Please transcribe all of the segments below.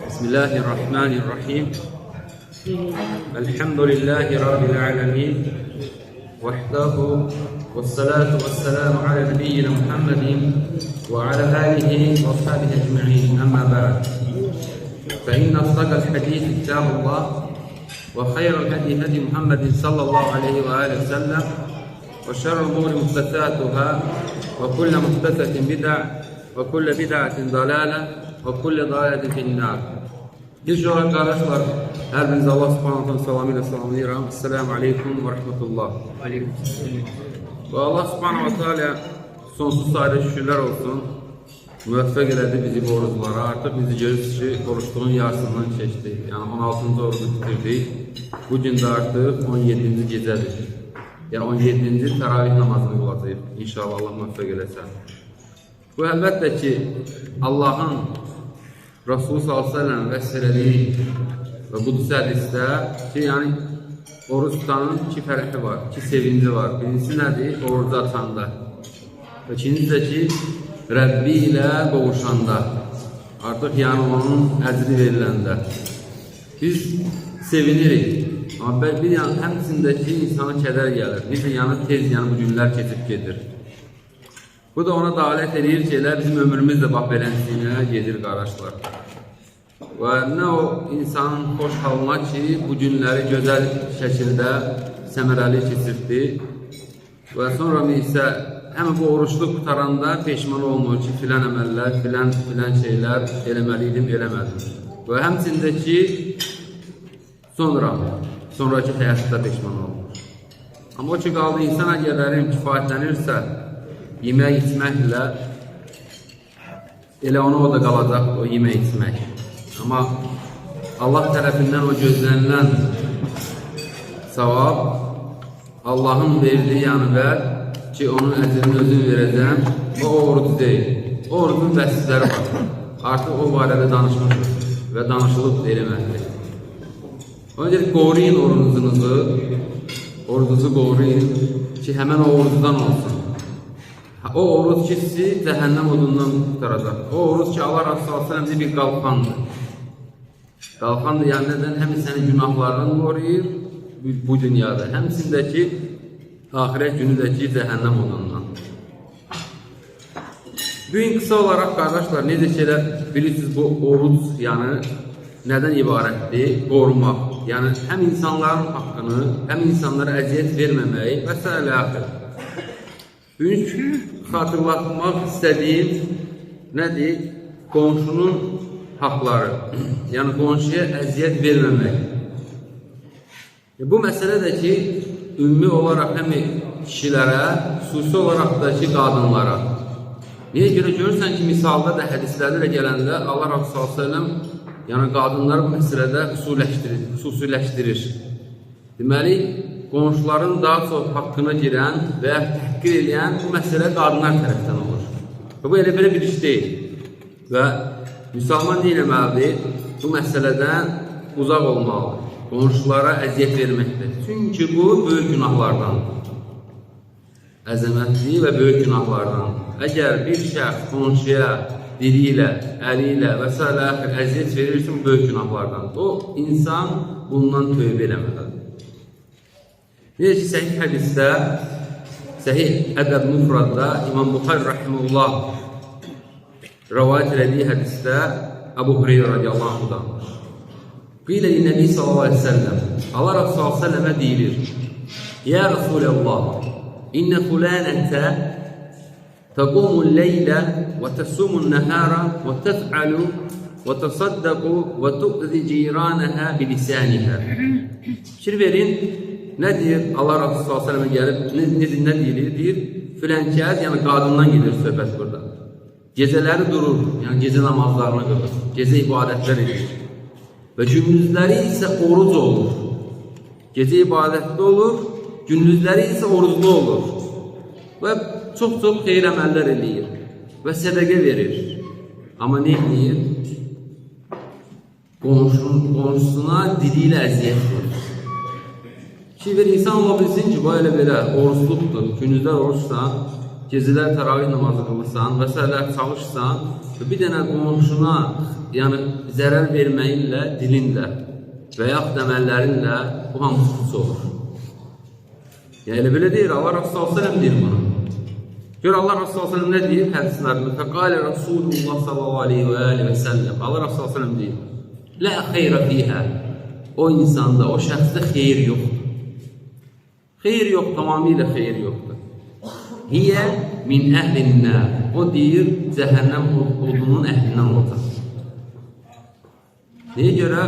Bismillahirrahmanirrahim. Elhamdülillahi Rabbil alemin. Vahdahu vessalatu vesselamu ala nebiyyina Muhammedin ve ala alihi ve ashabihi ecma'in. Amma ba'd. Fe inne asdaqal hadisi kitabullah ve hayral hedi hedi Muhammedin sallallahu aleyhi ve aleyhi ve sellem ve şerrul umuri muhtesatuhâ ve kulle muhtesetin bid'a ve kulle bid'atin dalale ve kulle dalaletin finnâr. İlk olarak qardaşlar, hər birinizi Allah subhanahu ta'ala salamı ilə salamlayıram. Esselamu aleykum və rəhmətullah. Və Allah subhanahu ta'ala sonsuz sayda şükürlər olsun. Müvəffəq elədi bizi bu oruclara. Artıq bizi görürsünüz ki, oruçluğun yarısından keçdi. Yəni 16-cı orucu bitirdik. Bugün də artıq 17-ci gecədir. Yəni 17-ci təravih namazını qılacağıq. İnşallah Allah müvəffəq eləsə. Bu əlbəttə ki, Allahın Rasulü sallallahu əleyhi və səlləm vəsf elədiyi və qudsi hədisdə ki, yəni oruc tutanın iki fərqi var, iki sevinci var. Birincisi nədir? Orucu açanda. Və ikincisi də ki, Rəbbi ilə qovuşanda, artıq yəni onun əcri veriləndə. Biz sevinirik. Amma bir yan, həmçində ki, insana kədər gəlir. Necə yəni tez yəni bu günlər keçib gedir. Bu da ona dalalət eləyir ki, elə bizim ömrümüz də bax beləsinə gedir qardaşlar. Və nə o insanın xoş halına ki, bu günləri gözəl şəkildə səmərəli keçirdi. Və sonra isə həm bu oruçluq qutaranda peşman olmur ki, filan əməllər, filan şeylər eləməli idim, eləmədim. Və həmçində ki, sonraki həyatda peşman olmur. Amma o ki, qaldı insan əgərlərim kifayətlənirsə, yemək içməklə elə ona o da qalacaq o yemək içmək. Amma Allah tərəfindən o gözlənilən savab Allahın verdiyi yəni vəd ki, onun əcrini özüm verəcəm, o oruc deyil. O orucun vəsifləri var. Artıq o barədə danışmışıq və danışılıb eləməkdir. Ona görə qoruyun orucunuzu, orucunuzu qoruyun ki, həmən o orucdan olsun. O oruc ki, sizi cəhənnəm odundan qurtaracaq. O oruc ki, Allah Resulü sallallahu əleyhi və səlləm bir qalxandır. Qalxandır, yəni nədən? Həm səni günahlardan qoruyur bu dünyada, həmçində ki, axirət günü də ki, cəhənnəm odundan. Bugün qısa olaraq, qardaşlar, necə ki, elə bilirsiniz, bu oruc, yəni nədən ibarətdir? Qorumaq. Yəni, həm insanların haqqını, həm insanlara əziyyət verməmək və s. axir. Bugün xatırlatmaq istədiyim nədir? Qonşunun haqları. Yəni, qonşuya əziyyət verməmək. Bu məsələ də ki, ümumi olaraq həm kişilərə, xüsusi olaraq da ki, qadınlara. Niyə görə görürsən ki, misalda da, hədislərdə də gələndə Allah Resulü sallallahu əleyhi və səlləm yəni qadınları bu məsələdə xüsusiləşdirir. Deməli, qonşuların daha çox haqqına girən və ya təhqir eləyən bu məsələ qadınlar tərəfdən olur. Və bu elə belə bir iş deyil. Və müsəlman nə eləməlidir? Bu məsələdən uzaq olmalıdır. Qonşulara əziyyət verməkdir. Çünki bu böyük günahlardandır. Əzəmətli və böyük günahlardandır. Əgər bir şəxs qonşuya dili ilə, əli ilə və s. əziyyət verirsə, bu böyük günahlardandır. O insan bundan tövbə eləməlidir. Necə ki, səhih hədisdə, səhih Ədəb Mufradda İmam Buxari rahimehullah rəvayət elədiyi hədisdə Əbu Hüreyrə radiyallahu anhudan Qilə li Nəbi sallallahu aleyhi ve sellem Allah Resulü sallallahu aleyhi ve sellem'e deyilir: Ya Resulallah, inne fulanete tequmu leylə ve tesumun nehara ve tef'alu ve tasaddaqu ve tu'zi ciranəha bilisaniha. Fikir verin, nə deyir? Allah Resulü sallallahu aleyhi ve sellem'e gəlib nə deyilir? Deyir, filankəs, yəni qadından gedir söhbət burada. Gecələri durur, yəni gecə namazlarını qılır, gecə ibadətlər edir. Və gündüzləri isə oruc olur. Gecə ibadətli olur, gündüzləri isə oruclu olur. Və çox-çox xeyir əməllər eləyir və sədəqə verir. Amma nə eləyir? Qonşusuna dili ilə əziyyət verir. Ki, bir insan ola bilsin ki, bu elə belə orucluqdur, gündüzlər oruçsan, gecələr təravih namazı qılırsan və s. Çalışsan və bir dənə qonşuna, yəni zərər verməyinlə, dilinlə və yaxud əməllərinlə bu hamısı puç olur. Yəni elə belə deyir, Allah Resulü sallallahu əleyhi və səlləm deyir bunu. Gör Allah Resulü sallallahu əleyhi və səlləm nə deyir hədislərində? Fəqalə Rasulullah sallallahu əleyhi və alihi və səlləm. Allah Resulü sallallahu əleyhi və səlləm deyir: La xeyrə fiyhə. O insanda, o şəxsdə xeyir yoxdur. Xeyir yox, tamamilə xeyir yoxdur. Hiyə min əhlinnər. O deyir, cəhənnəm odunun əhlindən olacaq. Nəyə görə?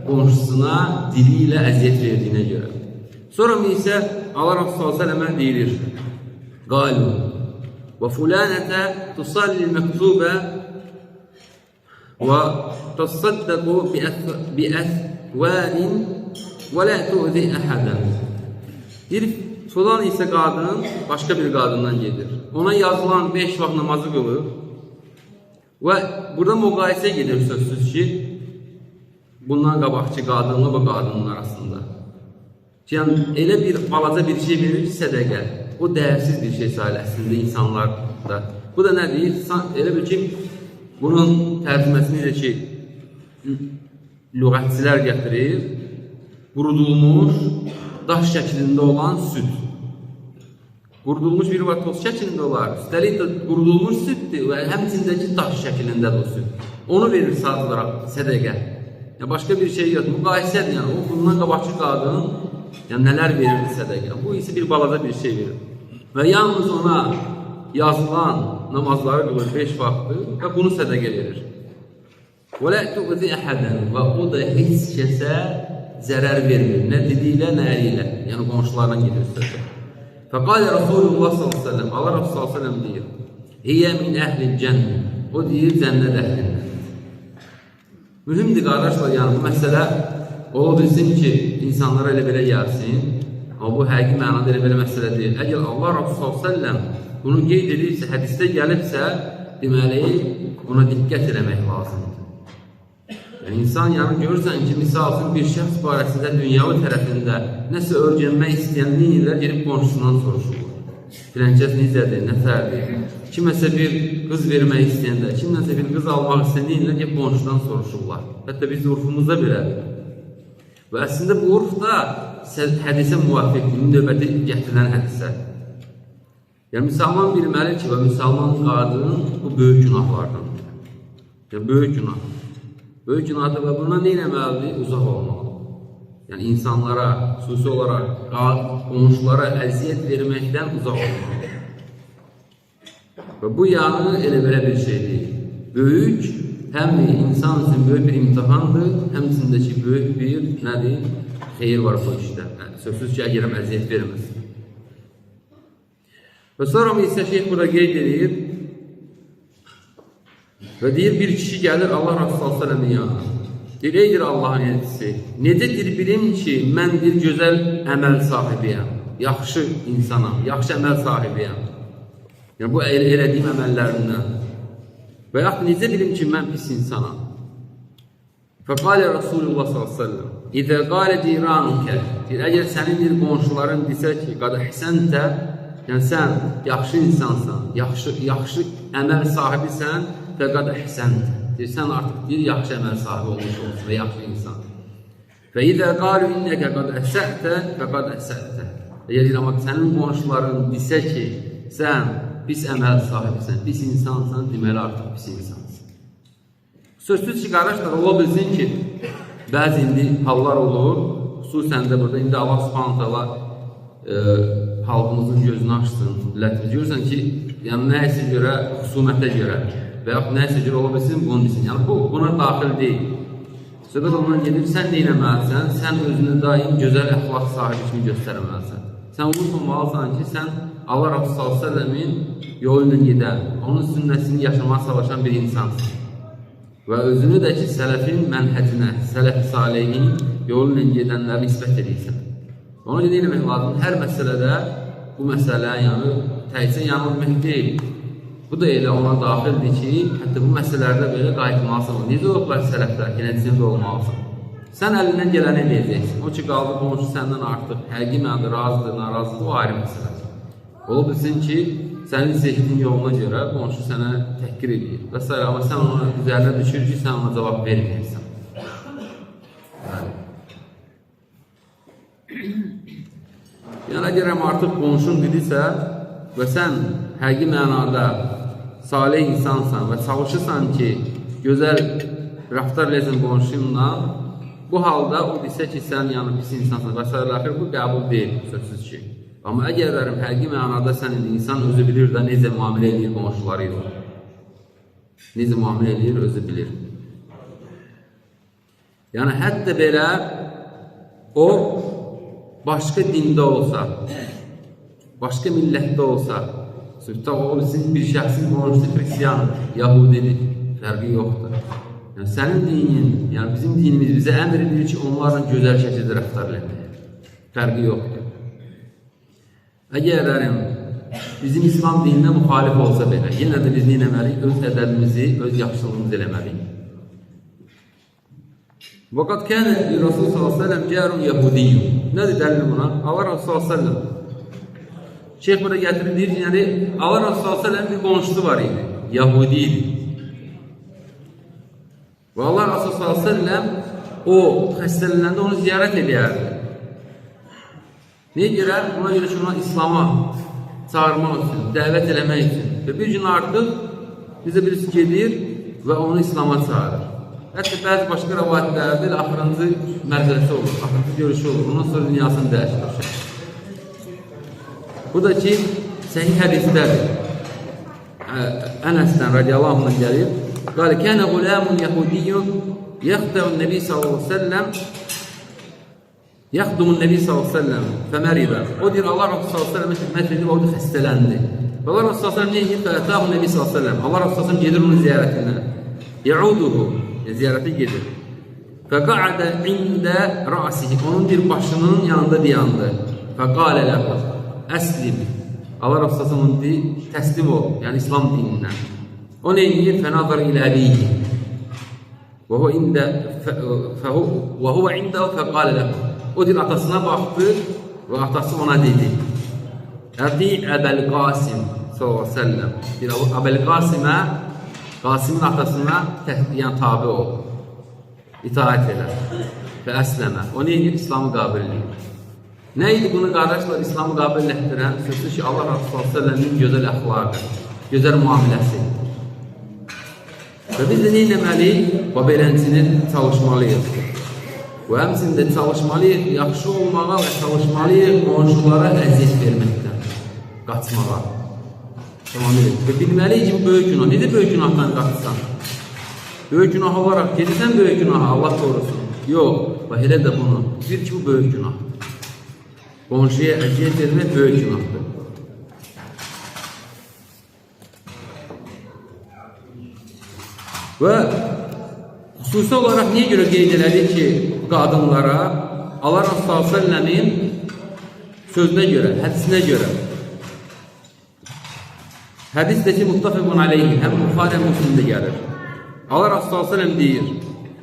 Qonşusuna dili ilə əziyyət verdiyinə görə. Sonra isə Allah Resulü sallallahu əleyhi və səlləmə deyilir: Qalu və fulanətə tusalli məktubə və tasaddaqu biəthvanin və la tu'zi əhadən. Deyir, filan isə qadın başqa bir qadından gedir. Ona yazılan 5 vaxt namazı qılır və burada müqayisə gedir sözsüz ki, bundan qabaqçı qadınla bu qadının arasında. Yəni, elə bir balaca bir şey verir ki, sədəqə. O dəyərsiz bir şey sayılır əslində insanlarda. Bu da nə deyir? Elə bil ki, bunun tərcüməsini elə ki, lüğətçilər gətirir. Qurudulmuş, daş şəklində olan süd. Qurudulmuş bir var toz şəklində olar. Üstəlik də qurudulmuş süddür və həmçindəki daş şəklindədir o süd. Onu verir sadəcə olaraq sədəqə. Yəni, başqa bir şey yox. Müqayisədir. Yəni, o bundan qabaqçı qadın yəni, nələr verirdi sədəqə. Bu isə bir balaca bir şey verir. Və yalnız ona yazılan namazları qılır 5 vaxtı və bunu sədəqə verir. Və lə tu'zi əhədən. Və o da heç kəsə zərər vermir. Nə dili ilə, nə əli ilə. Yəni, qonşulardan gedir söhbət. Fəqalə Rasulullah sallallahu əleyhi və səlləm. Allah Resulü sallallahu əleyhi və səlləm deyir: Hiyə min əhlil cənnə. O deyir, cənnət əhlindən. Mühümdür qardaşlar, yəni bu məsələ ola bilsin ki, insanlara elə belə gəlsin, amma bu həqiqi mənada elə belə məsələ deyil. Əgər Allah Resulü sallallahu əleyhi və səlləm bunu qeyd edirsə, hədisdə gəlibsə, deməli, buna diqqət eləmək lazımdır. Yəni, insan, yəni görürsən ki, misal üçün bir şəxs barəsində dünyavi tərəfində nəsə öyrənmək istəyən neyirlər, gedib qonşusundan soruşurlar. Filankəs necədir, nətərdir? Kiməsə bir qız vermək istəyəndə, kimdənsə bir qız almaq istəyəndə neyirlər, gedib qonşudan soruşurlar. Hətta biz urfumuzda belədir. Və əslində bu urf da hədisə müvafiqdir, növbəti gətirilən hədisə. Yəni, müsəlman bilməli ki, və müsəlman qadın bu böyük günahlardandır. Yəni, böyük günah. Böyük günahdır və bundan nə eləməlidir? Uzaq olmalıdır. Yəni, insanlara, xüsusi olaraq qonşulara əziyyət verməkdən uzaq olmalıdır. Və bu yəni elə belə bir şey deyil. Böyük, həm insan üçün böyük bir imtihandır, həmçində ki, böyük bir, nədir? Xeyir var bu işdə. Yəni, sözsüz ki, əgər əziyyət verməsin. Və sonra isə şeyx burada qeyd edir və deyir, bir kişi gəlir Allah Resulü sallallahu əleyhi və səlləmin yanına. Deyir, ey deyir Allahın elçisi, necədir bilim ki, mən bir gözəl əməl sahibiyəm, yaxşı insanam, yaxşı əməl sahibiyəm. Yəni, bu elədiyim əməllərimdən. Və yaxud necə bilim ki, mən pis insanam? Fəqalə Rasulullah sallallahu əleyhi və səlləm, İzə qalə ciranukə, deyir, əgər sənin bir qonşuların desə ki, qad əhsəntə, yəni sən yaxşı insansan, yaxşı əməl sahibisən, fəqad əhsəntə. Deyir, sən artıq deyir, yaxşı əməl sahibi olmuş olsun və yaxşı insan. Və idə qalu innəkə qad əhsətə, fəqad əhsətə. Əgər deyir, amma sənin qonşuların desə ki, sən pis əməl sahibisən, pis insansan, deməli artıq pis insansın. Sözsüz ki, qardaşlar, ola bilsin ki, bəzi indi hallar olur, xüsusən də burada indi Allah Subhanahu taala xalqımızın gözünü açsın, millətimiz. Görürsən ki, yəni nəyisə görə, xüsumətə görə və yaxud nəyisə görə ola bilsin, bunu desin. Yəni bu, buna daxil deyil. Söhbət ondan gedir, sən nə eləməlisən? Sən özünü daim gözəl əxlaq sahibi kimi göstərməlisən. Sən unutmamalısan ki, sən Allah Resulü sallallahu əleyhi və səlləmin yolu ilə gedən, onun sünnəsini yaşamağa çalışan bir insansın. Və özünü də ki, sələfin mənhəcinə, sələf-i salihin yolu ilə gedənlərə nisbət edirsən. Ona görə eləmək lazım, hər məsələdə bu məsələ, yəni təkcə yanılmaq deyil. Bu da elə ona daxildir ki, hətta bu məsələlərdə belə qayıtmalısan. Necə olublar sələflər, genəcində olmalısan. Sən əlindən gələni eləyəcəksin. O ki, qaldı qonşu səndən artıq həqiqi mənada razıdır, narazıdır, o ayrı məsələdir. Ola bilsin ki, sənin seçdiyin yoluna görə qonşu sənə təhqir edir və s. Amma sən ona üzərinə düşür ki, sən ona cavab verməyəsən. Bəli. Yəni, əgər artıq qonşun didirsə və sən həqiqi mənada salih insansan və çalışırsan ki, gözəl rəftar eləyəsən qonşunla, bu halda o desə ki, sən yəni pis insansan və s. Bu qəbul deyil, sözsüz ki. Amma əgər həqiqi mənada sən insan özü bilir də necə müamilə eləyir qonşuları ilə. Necə müamilə eləyir, özü bilir. Yəni, hətta belə o başqa dində olsa, başqa millətdə olsa, o bizim bir şəxsin qonşusu xristiyan, yahudidir, fərqi yoxdur. Yəni, sənin dinin, yəni bizim dinimiz bizə əmr edir ki, onlarla gözəl şəkildə rəftar eləməyə. Fərqi yoxdur. Əgər bizim İslam dininə müxalif olsa belə, yenə də biz nə eləməliyik? Öz ədəbimizi, öz yaxşılığımızı eləməliyik. Vəqad kənə li Rasul sallallahu əleyhi və səlləm carun yahudiyyun. Nədir dəlil buna? Allah Rasul sallallahu əleyhi və səlləm. Şeyx burada gətirir, deyir ki, yəni Allah Rasul sallallahu əleyhi və səlləm bir qonşusu var idi, Yahudi idi. Və Allah Rasul sallallahu əleyhi və səlləm o xəstələnəndə onu ziyarət eləyərdi. Niyə görə? Buna görə ki, ona İslama çağırmaq üçün, dəvət eləmək üçün. Və bir gün artıq bizə birisi gedir və onu İslama çağırır. Hətta bəzi başqa rəvayətlərdə elə axırıncı mərhələsi olur, axırıncı görüşü olur. Ondan sonra dünyasını dəyişir o şəxs. Bu da ki, səhih hədisdədir. Ənəsdən radiyallahu anhdan gəlir. Qal, kənə quləmun yahudiyyun yaxtəun nəbi sallallahu əleyhi və səlləm yaxdumun nəbi sallallahu əleyhi və səlləm fəməridə. O deyir, Allah Rasul sallallahu əleyhi və səlləmə xidmət edib, o da xəstələndi. Və Allah Rasul sallallahu əleyhi və səlləm nə edir? Fəətəhu nəbi sallallahu əleyhi və səlləm. Allah Rasul sallallahu əleyhi və səlləm gedir onun ziyarətinə. Yauduhu, ziyarətə gedir. Fəqa'də ində ra'sihi. Onun bir başının yanında dayandı. Fəqalə ləhu əslim. Allah Rasul sallallahu əleyhi və səlləm deyir, təslim ol, yəni İslam dinindən. O nə edir? Fənazar ilə əbihi. Və huvə indəhu fəqalə ləhu. O deyir, atasına baxdı və atası ona dedi. Əti Əbəl Qasim sallallahu əleyhi və səlləm. Deyir, Əbəl Qasimə, Qasimin atasına yəni, tabi ol. İtaət elə və əsləmə. O nə edir? İslamı qəbul edir. Nə idi bunu qardaşlar İslamı qəbul etdirən? Sözsüz ki, Allah Rasul sallallahu əleyhi və səlləmin gözəl əxlaqı, gözəl müamiləsi. Və biz də nə etməliyik? Və beləncinin çalışmalıyıq. Və həmçinin də çalışmalıyıq yaxşı olmağa və çalışmalıyıq qonşulara əziyyət verməkdən, qaçmağa. Tamamilə. Və bilməliyik ki, bu böyük günah. Necə böyük günahdan qaçsan? Böyük günah olaraq gedirsən böyük günaha, Allah qorusun. Yox, və elə də bunu. Bil ki, bu böyük günahdır. Qonşuya əziyyət vermək böyük günahdır. Və xüsusi olaraq niyə görə qeyd elədik ki, qadınlara Allah Rasul sallallahu əleyhi və səlləmin sözünə görə, hədisinə görə. Hədis də ki, muttafaqun aleyhi, həm Buxari, həm Müslimdə gəlir. Allah Rasul sallallahu əleyhi və səlləm deyir,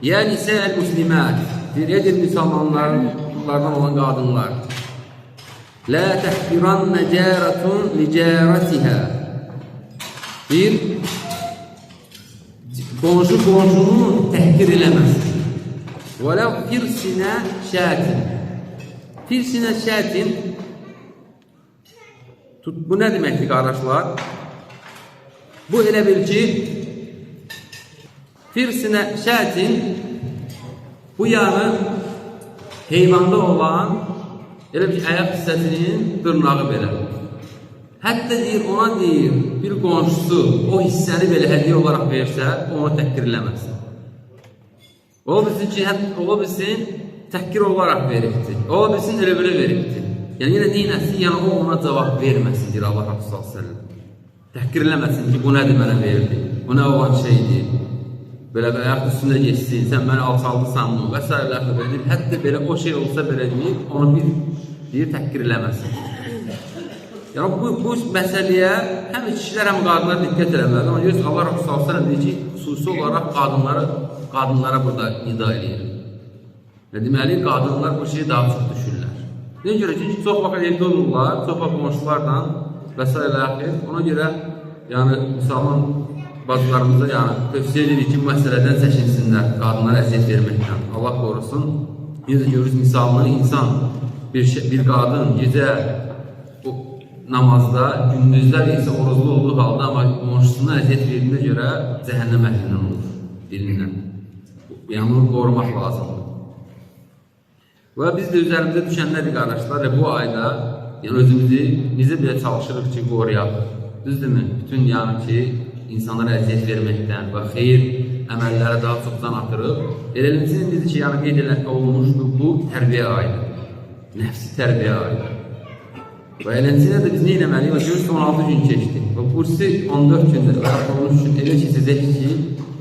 ya nisəəl muslimət, deyir, ey müsəlmanlardan olan qadınlar, la təhqirannə cəratun li cəratihə. Deyir, qonşu qonşunu təhqir eləməz. Vələv firsinə şətin. Firsinə şətin, bu nə deməkdir qardaşlar? Bu elə bil ki, firsinə şətin, bu yəni heyvanda olan elə bir ki, ayaq hissəsinin dırnağı belə. Hətta deyir, ona deyir, bir qonşusu o hissəni belə hədiyyə olaraq versə, onu təhqir eləməsin. Ola bilsin ki, ola bilsin, təhqir olaraq veribdir. Ola bilsin, elə belə veribdir. Yəni, yenə neynəsin, yəni o ona cavab verməsin, deyir Allah Rasul sallallahu əleyhi və səlləm. Təhqir eləməsin ki, bu nədir mənə verdi, bu nə olan şeydir. Belə ayaq üstündə geçsin, sən məni alçaldısan mı və s. belə deyir. Hətta belə o şey olsa belə deyir, onu bir deyir, təhqir eləməsin. Yəni, bu məsələyə həm kişilər, həm qadınlar diqqət eləməlidir. Amma görürsünüz, Allah Rasul sallallahu əleyhi və səlləm deyir ki, xüsusi olaraq qadınlara burada nida eləyir. Və deməli, qadınlar bu şeyi daha çox düşürlər. Niyə görə? Çünki çox vaxt evdə olurlar, çox vaxt qonşularla Və s. Axir. Ona görə yəni müsəlman bacılarımıza yəni tövsiyə edirik ki, bu məsələdən çəkinsinlər, qadınlara əziyyət verməkdən. Allah qorusun. Necə görürüz misalını, insan bir qadın gecə o namazda, gündüzlər isə oruzlu olduğu halda, amma qonşusuna əziyyət verdiyinə görə cəhənnəm əhlindən olur, dilindən. Yəni bunu qorumaq lazımdır. Və biz də üzərimizə düşənlərdir qardaşlar, bu ayda yəni özümüzü necə belə çalışırıq ki, qoruyaq. Düzdürmü? Bütün yəni ki, insanlara əziyyət verməkdən və xeyir əməllərə daha çox can atırıq. Eləncinin necə ki, yəni qeyd olunmuşdu, bu tərbiyə ayıdır. Nəfsi tərbiyə ayıdır. Və eləncinə də biz nə eləməliyik? Və görürsünüz, 16 gün keçdi. Və burası 14 gündür. Və 13 gün elə keçəcək ki,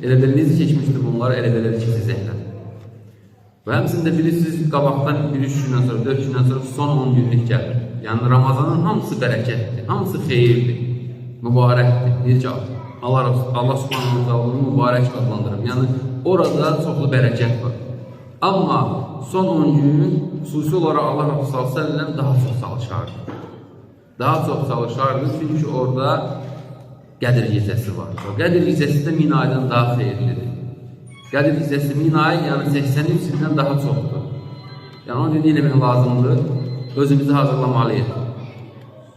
elə belə necə keçmişdi bunlar, elə belə keçəcəklər. Və həmçinin də bilirsiniz, qabaqdan 1-3 gündən sonra, 4 gündən sonra son 10 günlük gəlir. Yəni Ramazanın hamısı bərəkətdir, hamısı xeyirdir, mübarəkdir. Necə? Allah Subhanahu taala bunu mübarək adlandırır. Yəni orada çoxlu bərəkət var. Amma son 10 gün xüsusi olaraq Allah Resulü sallallahu əleyhi və səlləm daha çox çalışardı. Daha çox çalışardı, çünki orada Qədir gecəsi var. O Qədir gecəsi də 1000 aydan daha xeyirlidir. Qədir gecəsi 1000 ay, yəni 83 ildən daha çoxdur. Yəni onu nə eləmək lazımdır? Özümüzü hazırlamalıyıq.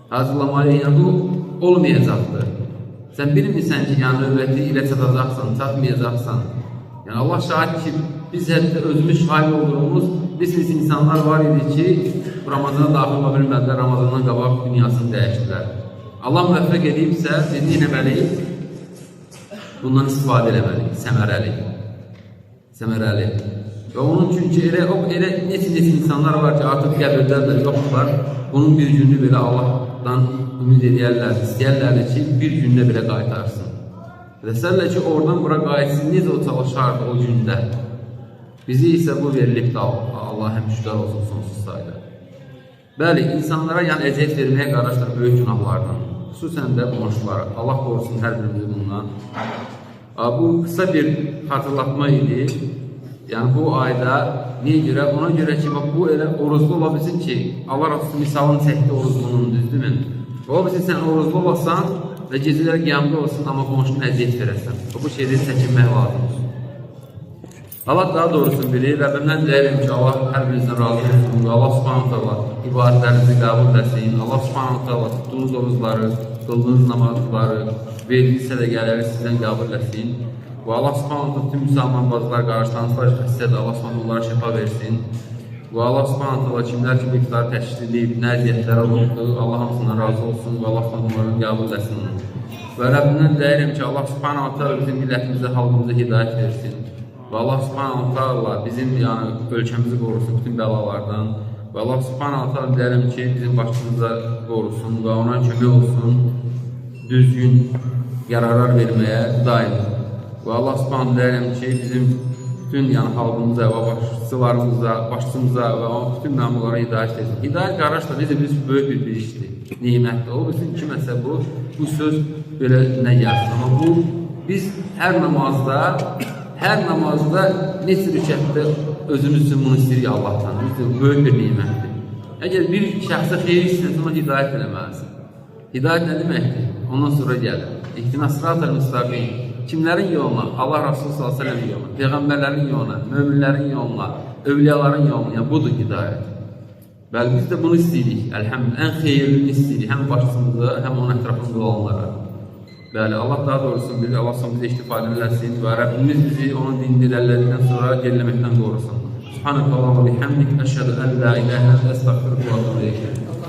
Hazırlamalıyıq, yəni bu olmayacaqdır. Sən bilmirsən ki, yəni növbəti ilə çatacaqsan, çatmayacaqsan. Yəni Allah şahid ki, biz hətta özümüz şahid olduğumuz bir insanlar var idi ki, Ramazana daxil ola bilmədilər, Ramazandan qabaq dünyasını dəyişdilər. Allah müvəffəq edibsə, biz nə etməliyik? Bundan istifadə eləməliyik, səmərəli. Səmərəli. Və onun üçün ki, elə neçə insanlar var ki, artıq qəbirdədirlər, yoxdurlar. Bunun bir gününü belə Allahdan ümid edərlər, istəyərlər ki, bir gündə belə qaytarsın. Və sərlə ki, oradan bura qayıtsın, necə o çalışardı o gündə. Bizi isə bu verilibdir, Allah həm şükürlər olsun sonsuz sayda. Bəli, insanlara yəni əziyyət verməyə qardaşlar böyük günahlardan, xüsusən də qonşulara. Allah qorusun hər birimizi bundan. Bu qısa bir xatırlatma idi. Yəni bu ayda niyə görə? Ona görə ki, bax, bu elə oruzlu ola bilsin ki, Allah Resulü misalını çəkdi oruzlunun, düzdürmü? Ola bilsin sən oruzlu olasan və gecələr qiyamda olsun, amma qonşuna əziyyət verəsən. Bu şeydən çəkinmək lazımdır. Allah daha doğrusunu bilir. Rəbbimdən diləyirəm ki, Allah hər birinizdən razı olsun. Allah Subhanahu taala ibadətlərinizi qəbul etsin. Allah Subhanahu taala tutduğunuz oruzları, qıldığınız namazları, verdiyiniz sədəqələri sizdən qəbul etsin. Və Allah Subhanahu taala tüm müsəlman bacılar, qardaşlarımız xəstədir, Allah Subhanahu onlara şəfa versin. Və Allah Subhanahu taala kimlər ki bu iftarı təşkil edib, nə əziyyətlər olubdur, Allah hamısından razı olsun və Allah Subhanahu onların qəbul etsin. Və Rəbbimdən diləyirəm ki, Allah Subhanahu taala bizim millətimizə, xalqımıza hidayət versin. Və Allah Subhanahu taala bizim yəni ölkəmizi qorusun bütün bəlalardan. Və Allah Subhanahu taala diləyirəm ki, bizim başımıza qorusun və ona kömək olsun düzgün qərarlar verməyə daim. Və Allah Subhanahu diləyirəm ki, bizim bütün yəni xalqımıza və başçılarımıza, başçımıza və bütün məmurlara hidayət etsin. Hidayət qardaşlar necə bilirsiniz, böyük bir işdir, nemətdir. O bilsin kiməsə bu söz belə nə gəlsin. Amma bu biz hər namazda neçə rükətdə özümüz üçün bunu istəyirik Allahdan. Düzdür, böyük bir nemətdir. Əgər bir şəxsə xeyir istəyirsən, ona hidayət eləməlisin. Hidayət nə deməkdir? Ondan sonra gəlir. İhdinas sıratal müstəqim. Kimlərin yoluna? Allah Resulü sallallahu əleyhi və səlləm yoluna, peyğəmbərlərin yoluna, möminlərin yoluna, övliyaların yoluna. Yəni budur hidayət. Bəli, biz də bunu istəyirik. Əlhəmdülillah, ən xeyirlini istəyirik. Həm başçımıza, həm onun ətrafında olanlara. Bəli, Allah daha doğrusunu bilir. Allah sonra bizi iştifadə eləsin və Rəbbimiz bizi onun dinini irəlilədikdən sonra geriləməkdən qorusun. Subhanəkallahumma bihamdik, əşhədu ən la ilahə illə ente, əstəğfiruke və etûbü ileyk.